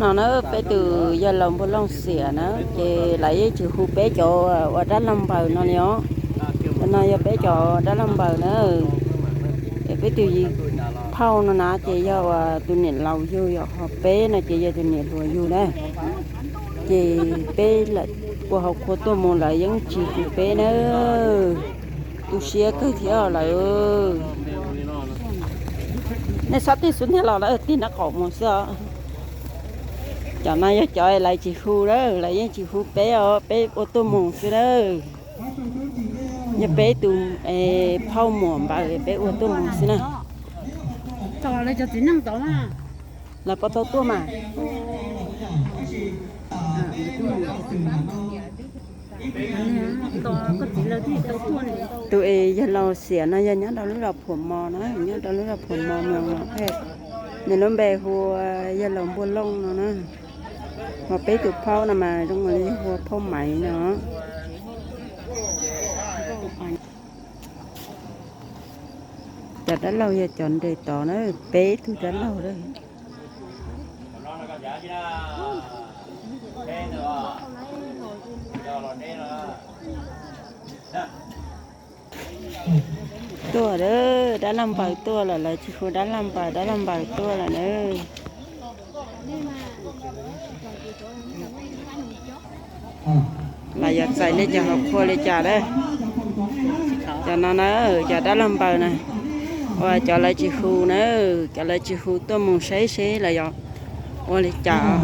No na, peb tus yawg laus Npuag Looj Xiam na, ces lawv yeej tsis hu peb cov ua dab laug npaws no li os. Cov no yog peb cov dab laug npaws na. Es peb tus phauj no na ces yog uas tus niam laus yug, yog ho peb no ces yog tus niam hluas yug na. Ces peb ua hauv qhua tuaj mus lawv yeej tsis hu peb na. Tu siab kawg thiab lawm. Nej sab tig xub ntiag los lawv tig nraub qaum mus xwb os. Cov no yog cov lawv tsis hu lawm, lawv yeej tsis hu peb os, peb ua tuaj mus xwb na. Yog peb tus phauj muam npaws peb ua tuaj mus xwb na. Lawv puas tau tuaj mas? Tus es yawg laus Xiam no yog nyob rau lub zos Phuam Mos na, nyob rau lub zos Phuam Mos, Moos Los Pej. Nws lub npe hu ua yawg laus Npuag Looj no na. Ho peb tus phauj no mas zoo li yog hu ua phauj Maiv no. Cov dab laug yog cov nres tod na, peb tug dab laug lawm. Tuaj lawm, dab laug npaws tuaj lawm, lawv tsis hu dab laug npaws, dab laug npaws tuaj lawm na. Los yog txais nej cov hauv qhua li cas lawm. Cov no na, cov dab laug npaws na, uas cov lawv tsis hu na, cov lawv tsis hu tuaj mus saib seb lawv yog ua li cas.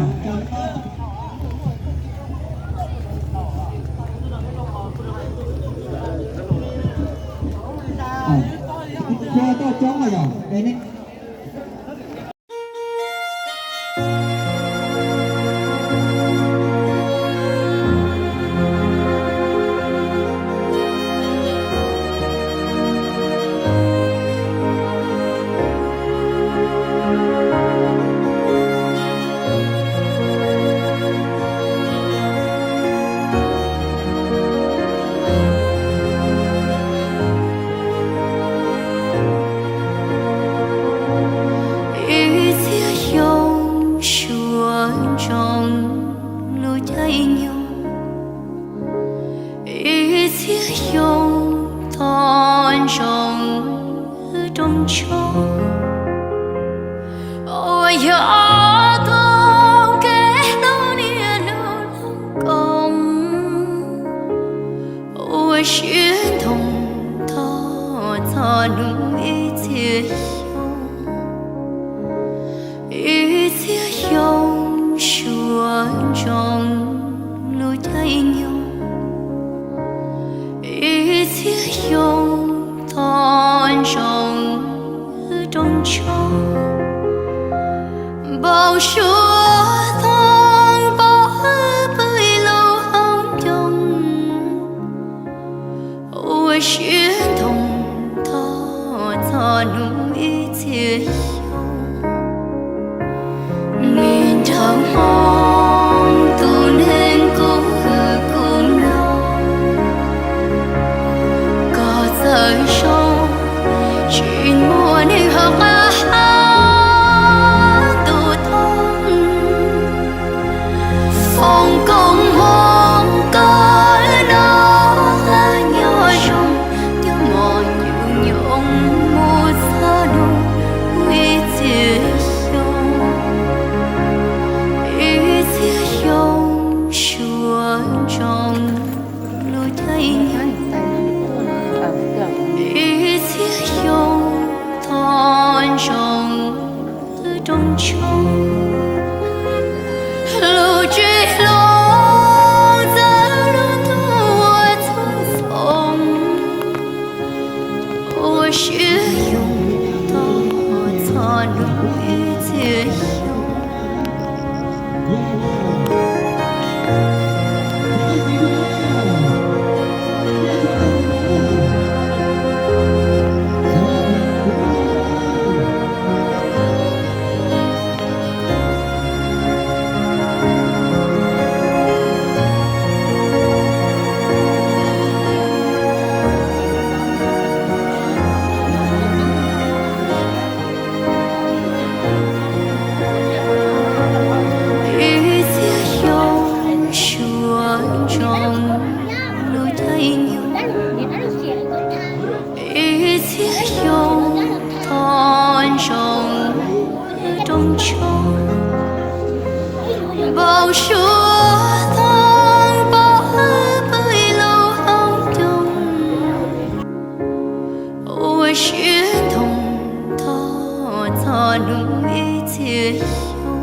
Ib txhiab xyoo suav ntsoov lub caij nyoog, ib txhiab xyoo thov ntsoov rooj tshoob, uas yog ob tug kev hlub niaj hnub koom, ua siab ntoo tog txog hnub ib txhiab xyoo. Ib txhiab xyoo suav ntsoov lub caij nyoog, ib txhiab xyoo thov ntsoov rooj tshoob, npau suav thoob npau hwb pw lub hauv ncoo, ua siab ntoo tog txog hnub ib txhiab xyoo. Me nraug Hmoob tus neeg kuv hwm kuv mloog, koj txawm zoo tsis muaj neeg hauv qab hab tus thoob Au suav tau pov hwm pw lub hauv ncoo, ua siab ntoo tos txog hnub ib txhia xyoo.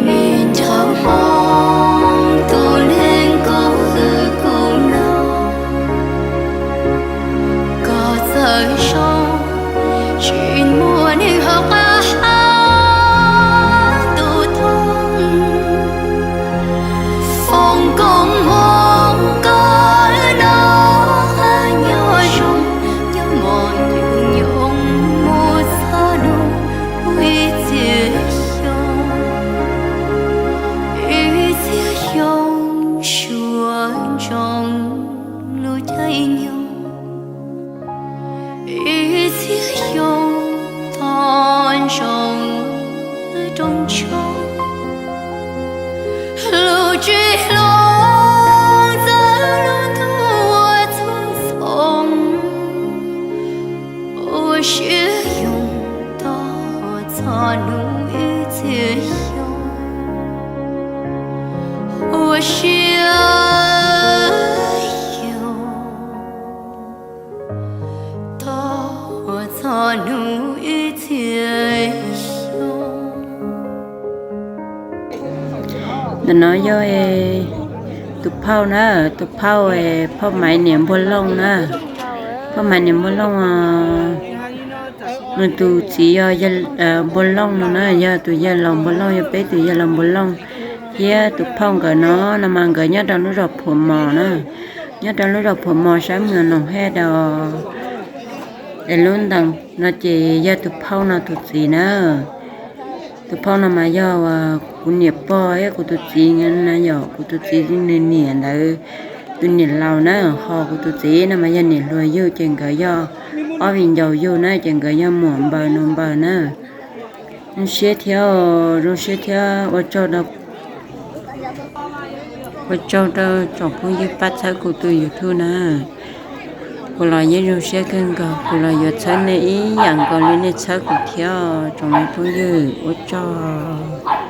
Me nraug Hmoob tus neeg kub hwm kuv no, koj txawj zoo, tsis muaj neeg hauv qab hab tus thooj. Foom koob hmoov koj no, nyob zoo, nyob mos nyoos nyoos mus txog hnub ib txhia xyoo, ib txhia xyoo suav ntsoov lub caij nyoog, ib txhia xyoo tos ntsoov rooj ntshoo, lub tsev hlob txawv lub ntuj txhua txhoov, ua siab yoo tos txog hnub ib txhia xyoo, ua siab yoo tos txog hnub ib txhia xyoo. Ntawm no yog tus phauj na, tus phauj, phauj Maiv niam npua looj na. Phauj Maiv niam npua looj, nws tus txiv yog npua looj no na, yog tus yawg laus npua looj, yog peb tus yawg laus npua looj. Thiab tus phauj nkawd no, no mas nkawd nyob rau lub zos Phuam Mos na, nyob rau lub zos Phuam Mos sab Mws Noom Hej rau es lub ntees no ces yog tus phauj no tus txiv na. Tus phauj no mas yog kuv niam pog thiab kuv tus txiv na, yog kuv tus txiv nws niam ntawd tus niam laus na, ho kuv tus txiv no mas yog niam hluas yug ces nkawd yog ob viv ncaus yug na ces nkawd yog muam npaws nus npaws na. Zoo siab thiab, zoo siab thiab ua tsaug rau, ua tsaug rau tsoom phooj ywg pab txhawb kuv tus YouTube na. Kuv los yeej zoo siab kawg nkaus, kuv los yuav txhawb nej ib yam nkaus li nej txhawb kuv thiab tsoom phooj ywg, ua tsaug.